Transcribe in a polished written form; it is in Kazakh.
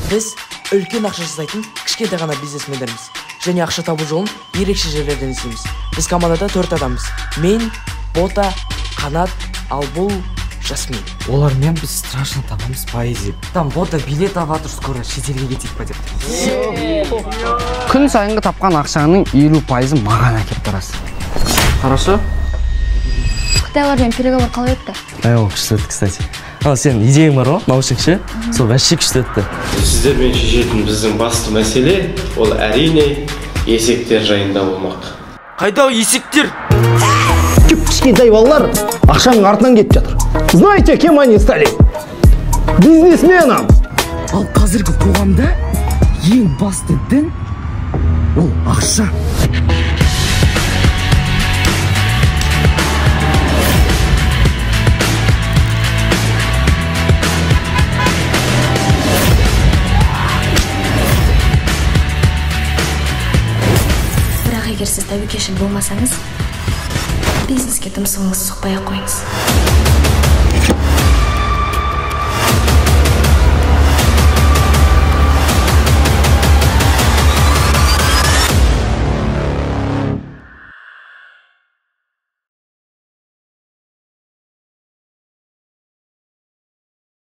Біз үлкен ақша жасайтын кішкентай ғана бизнесмендерміз. Және ақша табу жолын ерекше жерлерден іздейміз. Біз командада 4 адамбыз. Мен, Бота, Қанат, ал бұл Жасмин. Олармен біз страшно табамыз поэзия. Там Бота билет алып жатыр, скоро шетелге кетейік па деп. Күн сайынғы тапқан ақшаңның 50%-ын маған әкеліп тұрасың. Хорошо? Қытайлармен переговор қалай өтті? Ай, ол күшті өтті, кстати. Ал сен идеяң бар ғой, наушник ше? Сол вообще күшті өтті. Сіздермен шешетін біздің басты мәселе ол әрине есектер жайында болмақ. Қайдағы есектер? Кішкентай балалар ақшаның артынан кетіп жатыр. Знаете, кем они стали? Бизнесменом! Ал қазіргі қоғамда ең басты дін ол ақша. Бірақ егер сіз тәуекелшіл болмасаңыз, бизнеске тұмсығыңызды сұқпай-ақ қойыңыз.